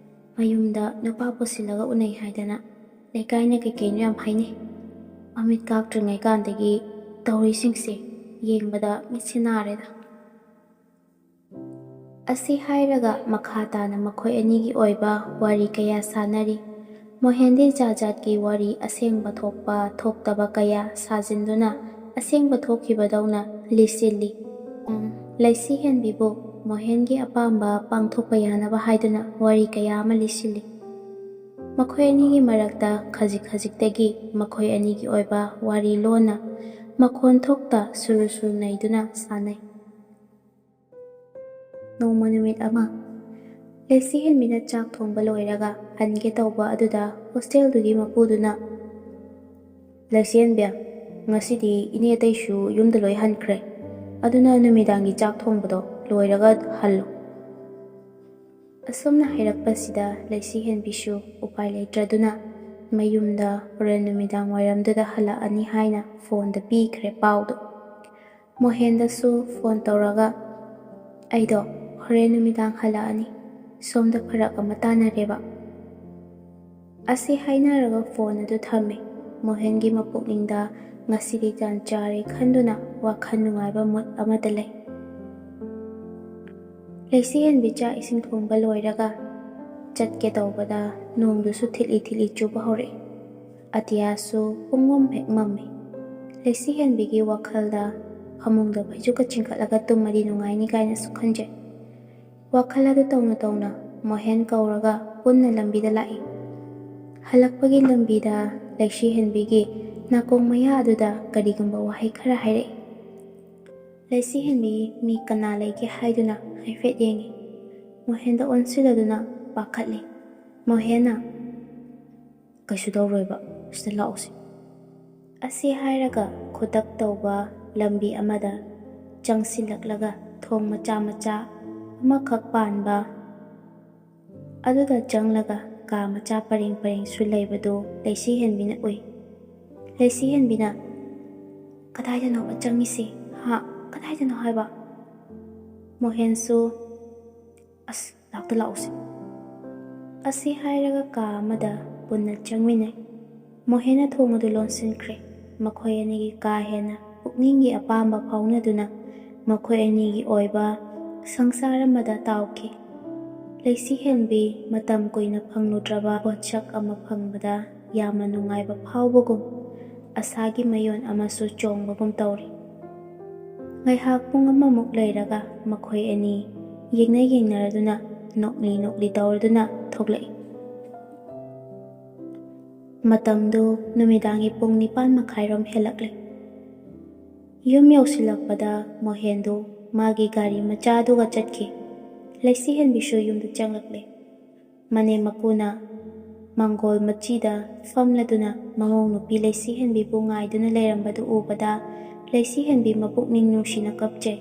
ꯃꯌꯨꯝꯗ ꯅꯨꯄꯥ ꯄꯨꯁꯤꯜꯂꯒ ꯎꯅꯩ ꯍꯥꯏꯗꯅ ꯂꯩꯀꯥꯏꯅ ꯀꯩꯀꯩꯅꯣ ꯌꯥꯝ ꯍꯥꯏꯅꯩ꯫ ꯃꯃꯤꯠ ꯀꯥꯛꯇ꯭ꯔꯤꯉꯩ ꯀꯥꯟꯗꯒꯤ ꯇꯧꯔꯤꯁꯤꯡꯁꯦ ꯌꯦꯡꯕꯗ ꯃꯤꯠꯁꯦ ꯅꯥꯔꯦꯗ꯫" ꯑꯁꯤ ꯍꯥꯏꯔꯒ ꯃꯈꯥ ꯇꯥꯅ ꯃꯈꯣꯏ ꯑꯅꯤꯒꯤ ꯑꯣꯏꯕ ꯋꯥꯔꯤ ꯀꯌꯥ ꯁꯥꯟꯅꯔꯤ꯫ ꯃꯣꯍꯦꯟꯗꯤ ꯖꯥꯠ ꯖꯥꯠꯀꯤ ꯋꯥꯔꯤ ꯑꯁꯦꯡꯕ ꯊꯣꯛꯄ ꯊꯣꯛꯇꯕ ꯀꯌꯥ ꯁꯥꯖꯤꯟꯗꯨꯅ ꯑꯁꯦꯡꯕ ꯊꯣꯛꯈꯤꯕꯗꯧꯅ ꯂꯤꯁꯤꯜꯂꯤ꯫ ꯎꯝ, ꯂꯩꯁꯤ ꯍꯦꯟꯕꯤꯕꯨ ꯃꯣꯍꯦꯟꯒꯤ ꯑꯄꯥꯝꯕ ꯄꯥꯡꯊꯣꯛꯄ ꯌꯥꯅꯕ ꯍꯥꯏꯗꯨꯅ ꯋꯥꯔꯤ ꯀꯌꯥ ꯑꯃ ꯂꯤꯁꯤꯜꯂꯤ꯫ ꯃꯈꯣꯏ ꯑꯅꯤꯒꯤ ꯃꯔꯛꯇ ꯈꯖꯤꯛ ꯈꯖꯤꯛꯇꯒꯤ ꯃꯈꯣꯏ ꯑꯅꯤꯒꯤ ꯑꯣꯏꯕ ꯋꯥꯔꯤ ꯂꯣꯟꯅ ꯃꯈꯣꯟ ꯊꯣꯛꯇ ꯁꯨꯔꯨ ꯁꯨꯔꯨ ꯅꯩꯗꯨꯅ ꯁꯥꯟꯅꯩ꯫ ꯅꯣꯡꯃ ꯅꯨꯃꯤꯠ ꯑꯃ, ꯂꯩꯁꯤ ꯍꯦꯟꯕꯤꯅ ꯆꯥꯛ ꯊꯣꯡꯕ ꯂꯣꯏꯔꯒ ꯍꯟꯒꯦ ꯇꯧꯕ ꯑꯗꯨꯗ ꯍꯣꯁꯇꯦꯜꯗꯨꯒꯤ ꯃꯄꯨꯗꯨꯅ, "ꯂꯩꯁꯤ ꯍꯦꯟꯕꯤ, ꯉꯁꯤꯗꯤ ꯏꯅꯦ ꯑꯇꯩꯁꯨ ꯌꯨꯝꯗ ꯂꯣꯏ ꯍꯟꯈ꯭ꯔꯦ, ꯑꯗꯨꯅ ꯅꯨꯃꯤꯗꯥꯡꯒꯤ ꯆꯥꯛ ꯊꯣꯡꯕꯗꯣ ꯂꯣꯏꯔꯒ ꯍꯜꯂꯨ꯫" ꯑꯁꯨꯝꯅ ꯍꯥꯏꯔꯛꯄꯁꯤꯗ ꯂꯩꯁꯤ ꯍꯦꯟꯕꯤꯁꯨ ꯎꯄꯥꯏ ꯂꯩꯇ꯭ꯔꯗꯨꯅ ꯃꯌꯨꯝꯗ ꯍꯣꯔꯦꯟ ꯅꯨꯃꯤꯗꯥꯡ ꯋꯥꯏꯔꯝꯗꯨꯗ ꯍꯜꯂꯛꯑꯅꯤ ꯍꯥꯏꯅ ꯐꯣꯟꯗ ꯄꯤꯈ꯭ꯔꯦ ꯄꯥꯎꯗꯣ꯫ ꯃꯣꯍꯦꯟꯗꯁꯨ ꯐꯣꯟ ꯇꯧꯔꯒ, "ꯑꯩꯗꯣ ꯍꯣꯔꯦꯟ ꯅꯨꯃꯤꯗꯥꯡ ꯍꯜꯂꯛꯑꯅꯤ, ꯁꯣꯝꯗ ꯐꯔꯛ ꯑꯃ ꯇꯥꯅꯔꯦꯕ꯫" ꯑꯁꯤ ꯍꯥꯏꯅꯔꯒ ꯐꯣꯟ ꯑꯗꯨ ꯊꯝꯃꯤ꯫ ꯃꯣꯍꯦꯟꯒꯤ ꯃꯄꯨꯛꯅꯤꯡꯗ ꯉꯁꯤꯗꯤ ꯇꯥꯟ ꯆꯥꯔꯦ ꯈꯟꯗꯨꯅ ꯋꯥꯈꯜ ꯅꯨꯡꯉꯥꯏꯕ ꯃꯨꯠ ꯑꯃꯗ ꯂꯩ꯫ ꯂꯩꯁꯤꯍꯦꯟꯕꯤ ꯆꯥꯛ ꯏꯁꯤꯡ ꯊꯣꯡꯕ ꯂꯣꯏꯔꯒ ꯆꯠꯀꯦ ꯇꯧꯕꯗ ꯅꯣꯡꯗꯨꯁꯨ ꯊꯤꯠꯂꯤ ꯊꯤꯠꯂꯤ ꯆꯨꯕ ꯍꯧꯔꯛꯏ꯫ ꯑꯇꯤꯌꯥꯁꯨ ꯄꯨꯡꯃꯝ ꯍꯦꯛ ꯃꯝꯃꯤ꯫ ꯂꯩꯁꯤꯍꯦꯟꯕꯤꯒꯤ ꯋꯥꯈꯜꯗ ꯐꯃꯨꯡꯗ ꯐꯩꯖꯨꯞꯀ ꯆꯤꯡꯈꯠꯂꯒ ꯇꯨꯝꯃꯗꯤ ꯅꯨꯡꯉꯥꯏꯅꯤ ꯀꯥꯏꯅꯁꯨ ꯈꯟꯖꯩ꯫ ꯋꯥꯈꯜ ꯑꯗꯨ ꯇꯧꯅ ꯇꯧꯅ ꯃꯣꯍꯦꯟ ꯀꯧꯔꯒ ꯄꯨꯟꯅ ꯂꯝꯕꯤꯗ ꯂꯥꯛꯏ꯫ ꯍꯜꯂꯛꯄꯒꯤ ꯂꯝꯕꯤꯗ ꯂꯩꯁꯤꯍꯦꯟꯕꯤꯒꯤ ꯅꯥꯀꯣꯡ ꯃꯌꯥ ꯑꯗꯨꯗ ꯀꯔꯤꯒꯨꯝꯕ ꯋꯥꯍꯩ ꯈꯔ ꯍꯥꯏꯔꯛꯏ꯫ ꯂꯩꯁꯤꯍꯦꯟꯕꯤ ꯃꯤ ꯀꯅꯥ ꯂꯩꯒꯦ ꯍꯥꯏꯗꯨꯅ ꯍꯥꯏꯐꯦꯠ ꯌꯦꯡꯏ꯫ ꯃꯣꯍꯦꯟꯗ ꯑꯣꯟꯁꯤꯜꯂꯗꯨꯅ ꯄꯥꯈꯠꯂꯤ꯫ ꯃꯣꯍꯦꯟꯅ, "ꯀꯩꯁꯨ ꯇꯧꯔꯣꯏꯕ, ꯁꯤꯗ ꯂꯥꯛꯎꯁꯦ" ꯑꯁꯤ ꯍꯥꯏꯔꯒ ꯈꯨꯗꯛ ꯇꯧꯕ ꯂꯝꯕꯤ ꯑꯃꯗ ꯆꯪꯁꯤꯜꯂꯛꯂꯒ ꯊꯣꯡ ꯃꯆꯥ ꯃꯆꯥ ꯑꯃꯈꯛ ꯄꯥꯟꯕ ꯑꯗꯨꯗ ꯆꯪꯂꯒ ꯀꯥ ꯃꯆꯥ ꯄꯔꯦꯡ ꯄꯔꯦꯡꯁꯨ ꯂꯩꯕꯗꯨ ꯂꯩꯁꯤꯍꯦꯟꯕꯤꯅ ꯎꯏ꯫ ꯂꯩꯁꯤꯍꯦꯟꯕꯤꯅ, "ꯀꯗꯥꯏꯗꯅꯣꯕ ꯆꯪꯉꯤꯁꯤ? ꯍꯥ? ꯀꯗꯥꯏꯗꯅꯣ ꯍꯥꯏꯕ?" ꯃꯣꯍꯦꯟꯁꯨ, "ꯑꯁ, ꯂꯥꯛꯇ ꯂꯥꯛꯎꯁꯦ" ꯑꯁꯤ ꯍꯥꯏꯔꯒ ꯀꯥ ꯑꯃꯗ ꯄꯨꯟꯅ ꯆꯪꯃꯤꯟꯅꯩ꯫ ꯃꯣꯍꯦꯟꯅ ꯊꯣꯡ ꯑꯗꯨ ꯂꯣꯟꯁꯤꯟꯈ꯭ꯔꯦ꯫ ꯃꯈꯣꯏ ꯑꯅꯤꯒꯤ ꯀꯥ ꯍꯦꯟꯅ ꯄꯨꯛꯅꯤꯡꯒꯤ ꯑꯄꯥꯝꯕ ꯐꯥꯎꯅꯗꯨꯅ ꯃꯈꯣꯏ ꯑꯅꯤꯒꯤ ꯑꯣꯏꯕ ꯁꯪꯁꯥꯔ ꯑꯃꯗ ꯇꯥꯎꯈꯤ꯫ ꯂꯩꯁꯤꯍꯦꯟꯕꯤ ꯃꯇꯝ ꯀꯨꯏꯅ ꯐꯪꯂꯨꯗ꯭ꯔꯕ ꯄꯣꯠꯁꯛ ꯑꯃ ꯐꯪꯕꯗ ꯌꯥꯝꯅ ꯅꯨꯡꯉꯥꯏꯕ ꯐꯥꯎꯕꯒꯨꯝ ꯑꯁꯥꯒꯤ ꯃꯌꯣꯟ ꯑꯃꯁꯨ ꯆꯣꯡꯕꯒꯨꯝ ꯇꯧꯔꯤ꯫ ꯉꯥꯏꯍꯥꯛ ꯄꯨꯡ ꯑꯃꯃꯨꯛ ꯂꯩꯔꯒ ꯃꯈꯣꯏ ꯑꯅꯤ ꯌꯦꯡꯅ ꯌꯦꯡꯅꯔꯗꯨꯅ ꯅꯣꯛꯂꯤ ꯅꯣꯛꯂꯤ ꯇꯧꯔꯗꯨꯅ ꯊꯣꯛꯂꯛꯏ꯫ ꯃꯇꯝꯗꯨ ꯅꯨꯃꯤꯗꯥꯡꯒꯤ ꯄꯨꯡ ꯅꯤꯄꯥꯟ ꯃꯈꯥꯏꯔꯣꯝ ꯍꯦꯜꯂꯛꯂꯦ꯫ ꯌꯨꯝ ꯌꯧꯁꯤꯜꯂꯛꯄꯗ ꯃꯣꯍꯦꯟꯗꯨ ꯃꯥꯒꯤ ꯒꯥꯔꯤ ꯃꯆꯥꯗꯨꯒ ꯆꯠꯈꯤ꯫ ꯂꯩꯁꯤꯍꯦꯟꯕꯤꯁꯨ ꯌꯨꯝꯗ ꯆꯪꯂꯛꯂꯦ꯫ ꯃꯅꯦꯝ ꯃꯀꯨꯅ ꯃꯪꯒꯣꯜ ꯃꯆꯤꯗ ꯐꯝꯂꯗꯨꯅ ꯃꯃꯧ ꯅꯨꯄꯤ ꯂꯩꯁꯤꯍꯦꯟꯕꯤꯕꯨ ꯉꯥꯏꯗꯨꯅ ꯂꯩꯔꯝꯕꯗꯨ ꯎꯕꯗ ꯂꯩꯁꯤꯍꯦꯟꯕꯤ ꯃꯄꯨꯛꯅꯤꯡ ꯅꯨꯡꯁꯤꯅ ꯀꯞꯆꯩ꯫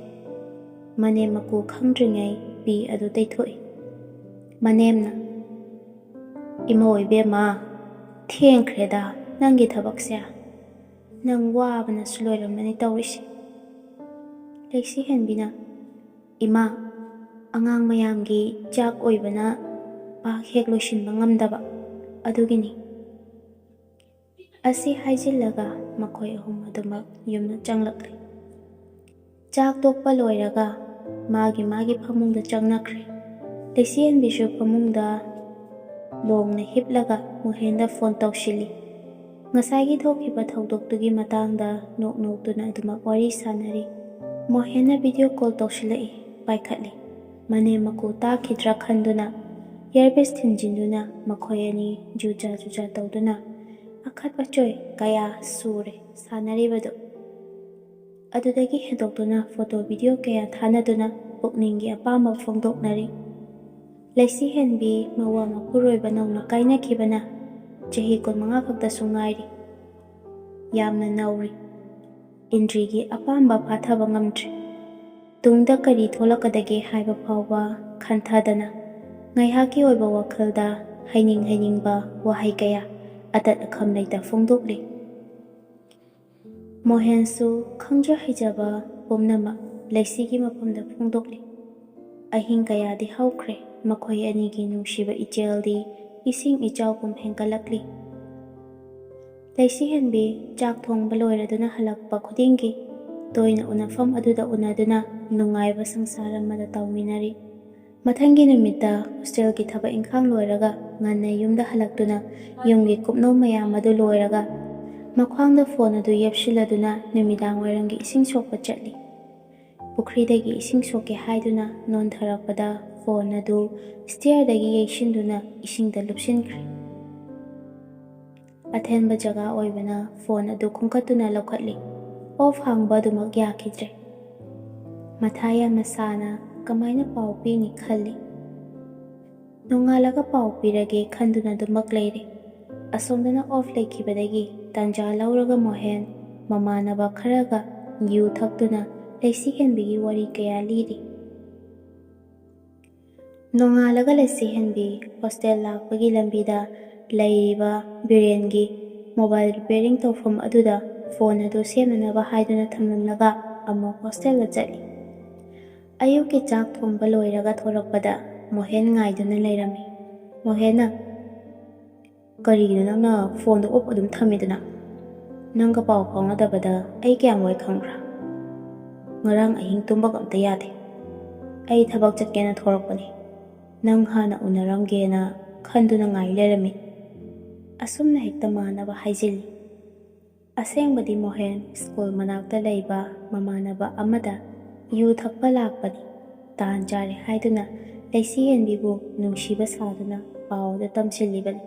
ꯃꯅꯦꯝ ꯃꯀꯨ ꯈꯪꯗ꯭ꯔꯤꯉꯩ ꯄꯤ ꯑꯗꯨ ꯇꯩꯊꯣꯛꯏ꯫ ꯃꯅꯦꯝꯅ, "ꯏꯃꯧ ꯏꯕꯦꯝꯃ, ꯊꯦꯡꯈ꯭ꯔꯦꯗ ꯅꯪꯒꯤ ꯊꯕꯛꯁꯦ꯫ ꯅꯪ ꯋꯥꯕꯅꯁꯨ ꯂꯣꯏꯔꯝꯃꯅꯤ ꯇꯧꯔꯤꯁꯦ꯫" ꯂꯩꯁꯤꯍꯦꯟꯕꯤꯅ, "ꯏꯃꯥ, ꯑꯉꯥꯡ ꯃꯌꯥꯝꯒꯤ ꯆꯥꯛ ꯑꯣꯏꯕꯅ ꯄꯥꯛ ꯍꯦꯛ ꯂꯣꯏꯁꯤꯟꯕ ꯉꯝꯗꯕ, ꯑꯗꯨꯒꯤꯅꯤ꯫" ꯑꯁꯤ ꯍꯥꯏꯖꯤꯜꯂꯒ ꯃꯈꯣꯏ ꯑꯍꯨꯝ ꯑꯗꯨꯃꯛ ꯌꯨꯝꯗ ꯆꯪꯂꯛꯂꯦ꯫ ꯆꯥꯛ ꯇꯣꯛꯄ ꯂꯣꯏꯔꯒ ꯃꯥꯒꯤ ꯃꯥꯒꯤ ꯐꯃꯨꯡꯗ ꯆꯪꯅꯈ꯭ꯔꯦ꯫ ꯂꯩꯁꯤꯍꯟꯕꯤꯁꯨ ꯐꯃꯨꯡꯗ ꯂꯣꯡꯅ ꯍꯤꯞꯂꯒ ꯃꯣꯍꯦꯟꯗ ꯐꯣꯟ ꯇꯧꯁꯤꯜꯂꯤ꯫ ꯉꯁꯥꯏꯒꯤ ꯊꯣꯛꯈꯤꯕ ꯊꯧꯗꯣꯛꯇꯨꯒꯤ ꯃꯇꯥꯡꯗ ꯅꯣꯛ ꯅꯣꯛꯇꯨꯅ ꯑꯗꯨꯃꯛ ꯋꯥꯔꯤ ꯁꯥꯟꯅꯔꯤ꯫ ꯃꯣꯍꯦꯟꯅ ꯚꯤꯗꯤꯑꯣ ꯀꯣꯜ ꯇꯧꯁꯤꯜꯂꯛꯏ, ꯄꯥꯏꯈꯠꯂꯤ꯫ ꯃꯅꯦꯝ ꯃꯀꯨ ꯇꯥꯈꯤꯗ꯭ꯔꯥ ꯈꯟꯗꯨꯅ ꯏꯌꯥꯔꯄꯤꯁ ꯊꯤꯟꯖꯤꯟꯗꯨꯅ ꯃꯈꯣꯏ ꯑꯅꯤ ꯖꯨꯖꯥ ꯖꯨꯖꯥ ꯇꯧꯗꯨꯅ ꯑꯈꯠ ꯑꯆꯣꯏ ꯀꯌꯥ ꯁꯨꯔꯦ ꯁꯥꯟꯅꯔꯤꯕꯗꯨ꯫ ꯑꯗꯨꯗꯒꯤ ꯍꯦꯟꯗꯣꯛꯇꯨꯅ ꯐꯣꯇꯣ ꯚꯤꯗꯤꯑꯣ ꯀꯌꯥ ꯊꯥꯅꯗꯨꯅ ꯄꯨꯛꯅꯤꯡꯒꯤ ꯑꯄꯥꯝꯕ ꯐꯣꯡꯗꯣꯛꯅꯔꯤ꯫ ꯂꯩꯁꯤꯍꯦꯟꯕꯤ ꯃꯋꯥ ꯃꯄꯨꯔꯣꯏꯕ ꯅꯧꯅ ꯀꯥꯏꯅꯈꯤꯕꯅ ꯆꯍꯤ ꯀꯨꯟꯃꯉꯥ ꯈꯛꯇꯁꯨ ꯉꯥꯏꯔꯤ꯫ ꯌꯥꯝꯅ ꯅꯧꯔꯤ꯫ ꯏꯟꯗ꯭ꯔꯤꯒꯤ ꯑꯄꯥꯝꯕ ꯐꯥꯊꯕ ꯉꯝꯗ꯭ꯔꯤ꯫ ꯇꯨꯡꯗ ꯀꯔꯤ ꯊꯣꯛꯂꯛꯀꯗꯒꯦ ꯍꯥꯏꯕ ꯐꯥꯎꯕ ꯈꯟꯊꯗꯅ ꯉꯥꯏꯍꯥꯛꯀꯤ ꯑꯣꯏꯕ ꯋꯥꯈꯜꯗ ꯍꯩꯅꯤꯡ ꯍꯩꯅꯤꯡꯕ ꯋꯥꯍꯩ ꯀꯌꯥ ꯑꯇꯠ ꯑꯈꯝ ꯂꯩꯇ ꯐꯣꯡꯗꯣꯛꯂꯤ꯫ ꯃꯣꯍꯦꯟꯁꯨ ꯈꯪꯖ ꯍꯩꯖꯕ ꯄꯨꯝꯅꯃꯛ ꯂꯩꯁꯤꯒꯤ ꯃꯐꯝꯗ ꯐꯣꯡꯗꯣꯛꯂꯤ꯫ ꯑꯍꯤꯡ ꯀꯌꯥꯗꯤ ꯍꯧꯈ꯭ꯔꯦ ꯃꯈꯣꯏ ꯑꯅꯤꯒꯤ ꯅꯨꯡꯁꯤꯕ ꯏꯆꯦꯜꯗꯤ ꯏꯁꯤꯡ ꯏꯆꯥꯎꯒꯨꯝ ꯍꯦꯟꯒꯠꯂꯛꯂꯤ꯫ ꯂꯩꯁꯤꯍꯦꯟꯕꯤ ꯆꯥꯛ ꯊꯣꯡꯕ ꯂꯣꯏꯔꯗꯨꯅ ꯍꯜꯂꯛꯄ ꯈꯨꯗꯤꯡꯒꯤ ꯇꯣꯏꯅ ꯎꯅꯐꯝ ꯑꯗꯨꯗ ꯎꯅꯗꯨꯅ ꯅꯨꯡꯉꯥꯏꯕ ꯁꯪꯁꯥꯔ ꯑꯃꯗ ꯇꯧꯃꯤꯟꯅꯔꯤ꯫ ꯃꯊꯪꯒꯤ ꯅꯨꯃꯤꯠꯇ ꯍꯣꯁꯇꯦꯜꯒꯤ ꯊꯕꯛ ꯏꯪꯈꯥꯡ ꯂꯣꯏꯔꯒ ꯉꯟꯅ ꯌꯨꯝꯗ ꯍꯜꯂꯛꯇꯨꯅ ꯌꯨꯝꯒꯤ ꯀꯨꯞꯅꯣꯝ ꯃꯌꯥꯝ ꯑꯗꯨ ꯂꯣꯏꯔꯒ ꯃꯈ꯭ꯋꯥꯡꯗ ꯐꯣꯟ ꯑꯗꯨ ꯌꯦꯞꯁꯤꯜꯂꯗꯨꯅ ꯅꯨꯃꯤꯗꯥꯡ ꯋꯥꯏꯔꯝꯒꯤ ꯏꯁꯤꯡ ꯁꯣꯛꯄ ꯆꯠꯂꯤ꯫ ꯄꯨꯈ꯭ꯔꯤꯗꯒꯤ ꯏꯁꯤꯡ ꯁꯣꯛꯀꯦ ꯍꯥꯏꯗꯨꯅ ꯅꯣꯟꯊꯔꯛꯄꯗ ꯐꯣꯟ ꯑꯗꯨ ꯁ꯭ꯇꯤꯌꯔꯗꯒꯤ ꯌꯩꯁꯤꯟꯗꯨꯅ ꯏꯁꯤꯡꯗ ꯂꯨꯞꯁꯤꯟꯈ꯭ꯔꯦ꯫ ꯑꯊꯦꯟꯕ ꯖꯒꯥ ꯑꯣꯏꯕꯅ ꯐꯣꯟ ꯑꯗꯨ ꯈꯨꯟꯒꯠꯇꯨꯅ ꯂꯧꯈꯠꯂꯤ꯫ ꯑꯣꯐ ꯍꯥꯡꯕ ꯑꯗꯨꯃꯛ ꯌꯥꯈꯤꯗ꯭ꯔꯦ꯫ ꯃꯊꯥ ꯌꯥꯝꯅ ꯁꯥꯅ ꯀꯃꯥꯏꯅ ꯄꯥꯎ ꯄꯤꯅꯤ ꯈꯜꯂꯤ꯫ ꯅꯣꯡꯉꯥꯜꯂꯒ ꯄꯥꯎ ꯄꯤꯔꯒꯦ ꯈꯟꯗꯨꯅ ꯑꯗꯨꯃꯛ ꯂꯩꯔꯦ꯫ ꯑꯁꯣꯝꯗꯅ ꯑꯣꯐ ꯂꯩꯈꯤꯕꯗꯒꯤ ꯇꯥꯟꯖꯥ ꯂꯧꯔꯒ ꯃꯣꯍꯦꯟ ꯃꯃꯥꯟꯅꯕ ꯈꯔꯒ ꯌꯨ ꯊꯛꯇꯨꯅ ꯂꯩꯁꯤꯍꯦꯟꯕꯤꯒꯤ ꯋꯥꯔꯤ ꯀꯌꯥ ꯂꯤꯔꯤ꯫ ꯅꯣꯡꯉꯥꯜꯂꯒ ꯂꯩꯁꯤꯍꯦꯟꯕꯤ ꯍꯣꯁꯇꯦꯜ ꯂꯥꯛꯄꯒꯤ ꯂꯝꯕꯤꯗ ꯂꯩꯔꯤꯕ ꯕꯤꯔꯦꯟꯒꯤ ꯃꯣꯕꯥꯏꯜ ꯔꯤꯄꯤꯌꯥꯔꯤꯡ ꯇꯧꯐꯝ ꯑꯗꯨꯗ ꯐꯣꯟ ꯑꯗꯨ ꯁꯦꯝꯅꯅꯕ ꯍꯥꯏꯗꯨꯅ ꯊꯝꯂꯝꯂꯒ ꯑꯃꯨꯛ ꯍꯣꯁꯇꯦꯜꯗ ꯆꯠꯂꯤ꯫ ꯑꯌꯨꯛꯀꯤ ꯆꯥꯛ ꯊꯣꯡꯕ ꯂꯣꯏꯔꯒ ꯊꯣꯔꯛꯄꯗ ꯃꯣꯍꯦꯟ ꯉꯥꯏꯗꯨꯅ ꯂꯩꯔꯝꯃꯤ꯫ ꯃꯣꯍꯦꯟꯅ, ꯀꯔꯤꯒꯤꯅꯣ ꯅꯪꯅ ꯐꯣꯟꯗꯣ ꯑꯣꯐ ꯑꯗꯨꯝ ꯊꯝꯃꯤꯗꯨꯅ? ꯅꯪꯒ ꯄꯥꯎ ꯐꯥꯎꯅꯗꯕꯗ ꯑꯩ ꯀꯌꯥꯝ ꯋꯥꯏ ꯈꯪꯕ꯭ꯔꯥ? ꯉꯔꯥꯡ ꯑꯍꯤꯡ ꯇꯨꯝꯕꯒ ꯑꯝꯇ ꯌꯥꯗꯦ꯫ ꯑꯩ ꯊꯕꯛ ꯆꯠꯀꯦꯅ ꯊꯣꯔꯛꯄꯅꯤ꯫ ꯅꯪ ꯍꯥꯟꯅ ꯎꯅꯔꯝꯒꯦꯅ ꯈꯟꯗꯨꯅ ꯉꯥꯏ ꯂꯩꯔꯝꯃꯤ꯫ ꯑꯁꯨꯝꯅ ꯍꯦꯛꯇ ꯃꯥꯟꯅꯕ ꯍꯥꯏꯖꯤꯜꯂꯤ꯫ ꯑꯁꯦꯡꯕꯗꯤ ꯃꯣꯍꯦꯟ ꯁ꯭ꯀꯨꯜ ꯃꯅꯥꯛꯇ ꯂꯩꯕ ꯃꯃꯥꯟꯅꯕ ꯑꯃꯗ ꯌꯨ ꯊꯛꯄ ꯂꯥꯛꯄꯅꯤ꯫ ꯇꯥꯟ ꯆꯥꯔꯦ ꯍꯥꯏꯗꯨꯅ ꯂꯩꯁꯤꯍꯦꯟꯕꯤꯕꯨ ꯅꯨꯡꯁꯤꯕ ꯁꯥꯗꯨꯅ ꯄꯥꯎꯗ ꯇꯝꯁꯤꯜꯂꯤꯕꯅꯤ꯫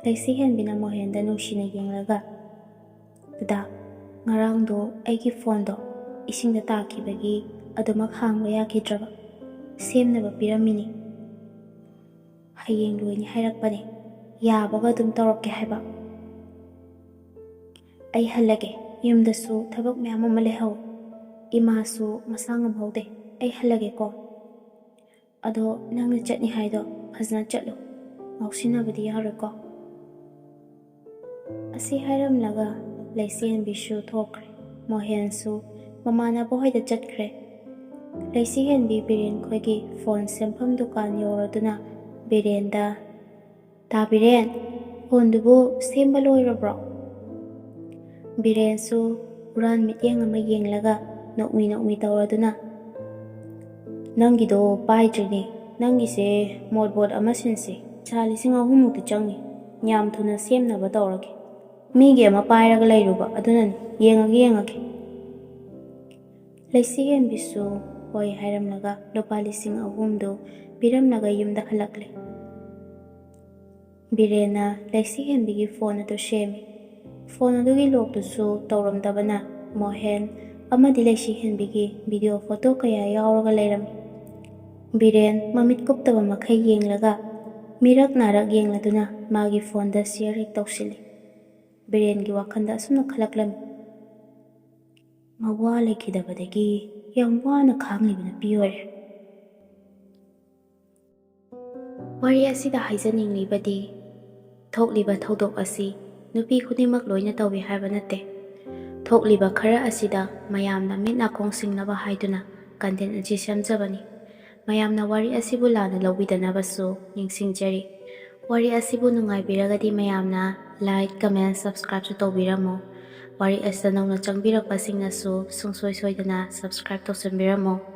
ꯂꯩꯁꯤꯍꯦꯟꯕꯤꯅ ꯃꯣꯍꯦꯟꯗ ꯅꯨꯡꯁꯤꯅ ꯌꯦꯡꯂꯒ, "ꯗꯗꯥ, ꯉꯔꯥꯡꯗꯣ ꯑꯩꯒꯤ ꯐꯣꯟꯗꯣ ꯏꯁꯤꯡꯗ ꯇꯥꯈꯤꯕꯒꯤ ꯑꯗꯨꯃꯛ ꯍꯥꯡꯕ ꯌꯥꯈꯤꯗ꯭ꯔꯕ꯫ ꯁꯦꯝꯅꯕ ꯄꯤꯔꯝꯃꯤꯅꯤ꯫ ꯍꯌꯦꯡ ꯂꯣꯏꯅꯤ ꯍꯥꯏꯔꯛꯄꯅꯦ꯫ ꯌꯥꯕꯒ ꯑꯗꯨꯝ ꯇꯧꯔꯛꯀꯦ ꯍꯥꯏꯕ꯫ ꯑꯩ ꯍꯜꯂꯒꯦ꯫ ꯌꯨꯝꯗꯁꯨ ꯊꯕꯛ ꯃꯌꯥꯝ ꯑꯃ ꯂꯩꯍꯧ꯫ ꯏꯃꯥꯁꯨ ꯃꯁꯥ ꯉꯝꯍꯧꯗꯦ꯫ ꯑꯩ ꯍꯜꯂꯒꯦꯀꯣ꯫ ꯑꯗꯣ ꯅꯪꯅ ꯆꯠꯅꯤ ꯍꯥꯏꯗꯣ ꯐꯖꯅ ꯆꯠꯂꯨ꯫ ꯉꯥꯎꯁꯤꯟꯅꯕꯗꯤ ꯌꯥꯔꯣꯏꯀꯣ꯫" ꯑꯁꯤ ꯍꯥꯏꯔꯝꯂꯒ ꯂꯩꯁꯤꯍꯦꯟꯕꯤꯁꯨ ꯊꯣꯛꯈ꯭ꯔꯦ꯫ ꯃꯣꯍꯦꯟꯁꯨ ꯃꯃꯥꯟꯅꯕ ꯍꯣꯏꯗ ꯆꯠꯈ꯭ꯔꯦ꯫ ꯂꯩꯁꯤꯍꯦꯟꯕꯤ ꯕꯤꯔꯦꯟ ꯈꯣꯏꯒꯤ ꯐꯣꯟ ꯁꯦꯝꯐꯝ ꯗꯨꯀꯥꯟ ꯌꯧꯔꯗꯨꯅ ꯕꯤꯔꯦꯟꯗ, "ꯇꯥ ꯕꯤꯔꯦꯟ, ꯐꯣꯟꯗꯨꯕꯨ ꯁꯦꯝꯕ ꯂꯣꯏꯔꯕ꯭ꯔꯣ?" ꯕꯤꯔꯦꯟꯁꯨ ꯍꯨꯔꯥꯟ ꯃꯤꯠꯌꯦꯡ ꯑꯃ ꯌꯦꯡꯂꯒ ꯅꯣꯛꯃꯤ ꯅꯣꯛꯃꯤ ꯇꯧꯔꯗꯨꯅ, "ꯅꯪꯒꯤꯗꯣ ꯄꯥꯏꯗ꯭ꯔꯤꯅꯦ꯫ ꯅꯪꯒꯤꯁꯦ ꯃꯣꯠꯕꯣꯠ ꯑꯃ ꯁꯤꯟꯁꯦ꯫ ꯄꯩꯁꯥ ꯂꯤꯁꯤꯡ ꯑꯍꯨꯝ ꯃꯨꯛꯇꯤ ꯆꯪꯅꯤ꯫ ꯌꯥꯝ ꯊꯨꯅ ꯁꯦꯝꯅꯕ ꯇꯧꯔꯒꯦ꯫ ꯃꯤꯒꯤ ꯑꯃ ꯄꯥꯏꯔꯒ ꯂꯩꯔꯨꯕ ꯑꯗꯨꯅꯅꯤ꯫ ꯌꯦꯡꯉꯒꯦ, ꯌꯦꯡꯉꯒꯦ꯫" ꯂꯩꯁꯤꯍꯦꯟꯕꯤꯁꯨ ꯍꯣꯏ ꯍꯥꯏꯔꯝꯂꯒ ꯂꯨꯄꯥ ꯂꯤꯁꯤꯡ ꯑꯍꯨꯝꯗꯨ ꯄꯤꯔꯝꯂꯒ ꯌꯨꯝꯗ ꯍꯜꯂꯛꯂꯦ꯫ ꯕꯤꯔꯦꯟꯅ ꯂꯩꯁꯤꯍꯦꯟꯕꯤꯒꯤ ꯐꯣꯟ ꯑꯗꯨ ꯁꯦꯝꯃꯤ꯫ ꯐꯣꯟ ꯑꯗꯨꯒꯤ ꯂꯣꯛꯇꯨꯁꯨ ꯇꯧꯔꯝꯗꯕꯅ ꯃꯣꯍꯦꯟ ꯑꯃꯗꯤ ꯂꯩꯁꯤꯍꯦꯟꯕꯤꯒꯤ ꯚꯤꯗꯤꯑꯣ ꯐꯣꯇꯣ ꯀꯌꯥ ꯌꯥꯎꯔꯒ ꯂꯩꯔꯝꯃꯤ꯫ ꯕꯤꯔꯦꯟ ꯃꯃꯤꯠ ꯀꯨꯞꯇꯕ ꯃꯈꯩ ꯌꯦꯡꯂꯒ ꯃꯤꯔꯛ ꯅꯥꯔꯛ ꯌꯦꯡꯂꯗꯨꯅ ꯃꯥꯒꯤ ꯐꯣꯟꯗ ꯁꯤꯌꯔ ꯍꯦꯛ ꯇꯧꯁꯤꯜꯂꯤ꯫ ꯕꯤꯔꯦꯟꯒꯤ ꯋꯥꯈꯜꯗ ꯑꯁꯨꯝꯅ ꯈꯜꯂꯛꯂꯝꯃꯤ, "ꯃꯋꯥ ꯂꯩꯈꯤꯗꯕꯗꯒꯤ ꯌꯥꯝ ꯋꯥꯅ ꯈꯥꯡꯂꯤꯕ ꯅꯨꯄꯤ ꯑꯣꯏꯔꯦ꯫" ꯋꯥꯔꯤ ꯑꯁꯤꯗ ꯍꯥꯏꯖꯅꯤꯡꯂꯤꯕꯗꯤ, ꯊꯣꯛꯂꯤꯕ ꯊꯧꯗꯣꯛ ꯑꯁꯤ ꯅꯨꯄꯤ ꯈꯨꯗꯤꯡꯃꯛ ꯂꯣꯏꯅ ꯇꯧꯏ ꯍꯥꯏꯕ ꯅꯠꯇꯦ꯫ ꯊꯣꯛꯂꯤꯕ ꯈꯔ ꯑꯁꯤꯗ ꯃꯌꯥꯝꯅ ꯃꯤꯠ ꯅꯥꯀꯣꯡ ꯁꯤꯡꯅꯕ ꯍꯥꯏꯗꯨꯅ ꯀꯟꯇꯦꯟ ꯑꯁꯤ ꯁꯦꯝꯖꯕꯅꯤ꯫ ꯃꯌꯥꯝꯅ ꯋꯥꯔꯤ ꯑꯁꯤꯕꯨ ꯂꯥꯟꯅ ꯂꯧꯕꯤꯗꯅꯕꯁꯨ ꯅꯤꯡꯁꯤꯡꯖꯔꯤ꯫ ꯋꯥꯔꯤ ꯑꯁꯤꯕꯨ ꯅꯨꯡꯉꯥꯏꯕꯤꯔꯒꯗꯤ ꯃꯌꯥꯝꯅ like, comment, subscribeꯁꯨ ꯇꯧꯕꯤꯔꯝꯃꯨ꯫ ꯋꯥꯔꯤ ꯑꯁꯤꯗ ꯅꯧꯅ ꯆꯪꯕꯤꯔꯛꯄꯁꯤꯡꯅꯁꯨ ꯁꯨꯡꯁꯣꯏ ꯁꯣꯏꯗꯅ subscribe ꯇꯧꯁꯟꯕꯤꯔꯝꯃꯨ꯫